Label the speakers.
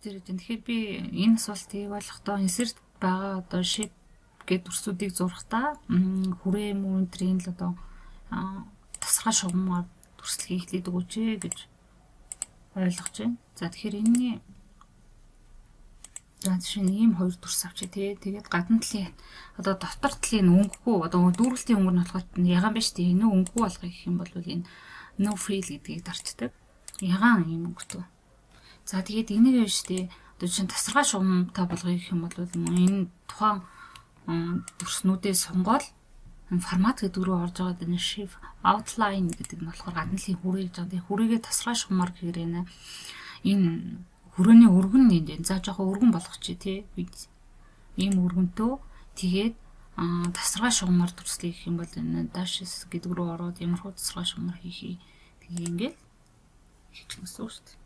Speaker 1: Тэр тэгэхээр би энэ асуултыг ойлгохдоо insert байгаа одоо shape гэдэг дүрсүүдийг зурахдаа хүрээ мөн тэрийн л одоо тасархай шугамаар дүрслэхийг эхлээд өгөөч гэж ойлгож байна. За, тэгэхээр энэний, за, жишээ нь ийм хоёр дүрс авчи, тий. Тэгээд гадна талын, одоо дотор талын өнгөгүй, одоо дүүргэлтийн өнгө нь болохоор ягаан биш, тий. Энэ өнгөгүй болгоё гэх юм бол энэ no fill гэдгийг дарчдаг. Ягаан ийм өнгөтэй. За, тэгээд энийг биш, тий. Одоо жишээ нь тасархай шугамтай болгоё гэх юм бол энэ тухайн дүрснүүдээ сонгоол формат гэдэг рүү орж байгаа энэ shape outline гэдэг нь болохоор гадна талын хүрээ гэж байгаа. Тэгээ хүрээгээ тасархай шугамар гэхээр энэ хүрээний өргөн нь энд байна. За, жоохон өргөн болгочих, тий. Ийм өргөнтөө тэгээд тасархай шугамар дүрслэх гэх юм бол энэ dashes гэдэг рүү ороод ямархуу тасархай шугамар хийхий. Тэгээ ингээл хийчих гэсэн үг шүү дээ.